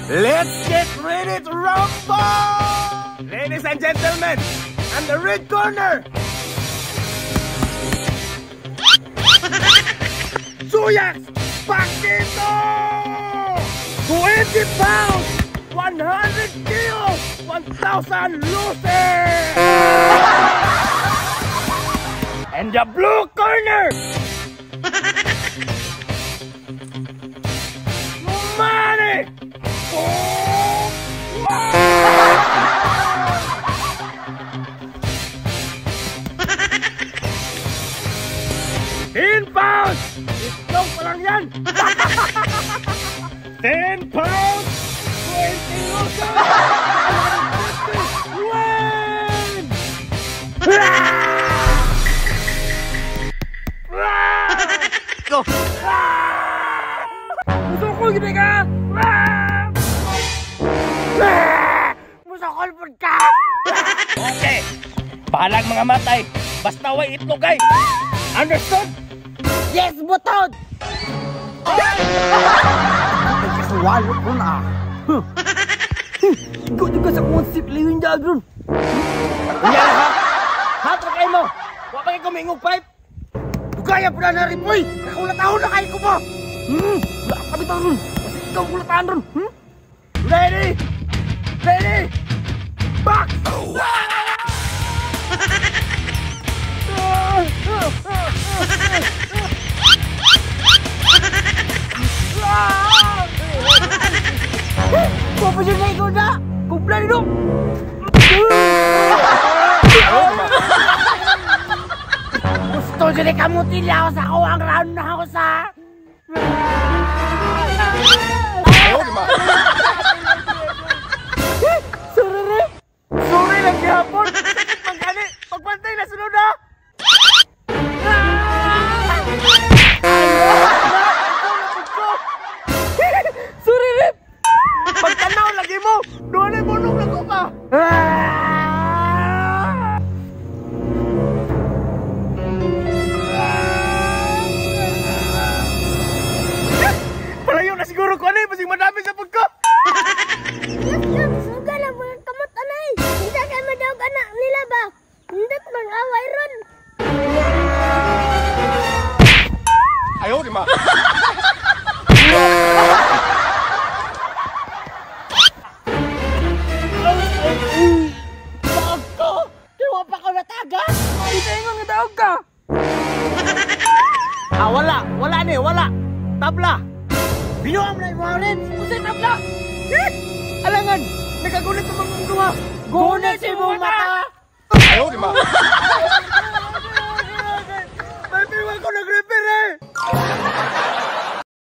Let's get ready to rumble! Ladies and gentlemen, on the red corner, Suyax Paquito! 20 pounds, 100 kilos, 1,000 losers! And the blue corner, Manny! Oh! 10 pounds! Itlog pa lang yan! 10 pounds! 20 losers! 150 win! Go! Musukol gini ka! Musukol pud ka! Okay! Bahalag mga matay! Basta way itlog ay! Understood? Yes, butod! Kasuwalot ron ah. Ikaw di ka sa konsep liwin dyan ron. Unya na ha? Hatro kayo mo! Wa pa kayo kumingog pipe! Dugaya po na rin, boy! Nakaulataon na kayo ko ba? Wala ka bitaw ron. Kasi ikaw kulataan ron. Hmm? Ready! Ready! Box! Papasyon na ikaw na! Kumpla nito! Gusto dyan eh kamutin lang sa ako ang round na ako sa... Sorry rin! Sorry lang gihapon! Sakit pag-ani! Pagbantay na sunod ha! Sorry Rip! Pagtanaw lagi mo! Doon ay bunong na ko pa! Palayo na siguro ko ano eh! Basing madami sa pagka! Lap, suga lang mga kamot anay. Hindi kay madawag anak nila ba? Hindot mang away ron. Ayaw, di ma! Daog ko! Kaya pa ko nataga! Itaingon nga daog ka! Ah, wala! Wala ni! Wala! Tabla! Binuam na yung mga Unsay tabla! Eh! Alangan! Nakagulit ang mga duha! Gunit si mong mata! Ayaw, di ma!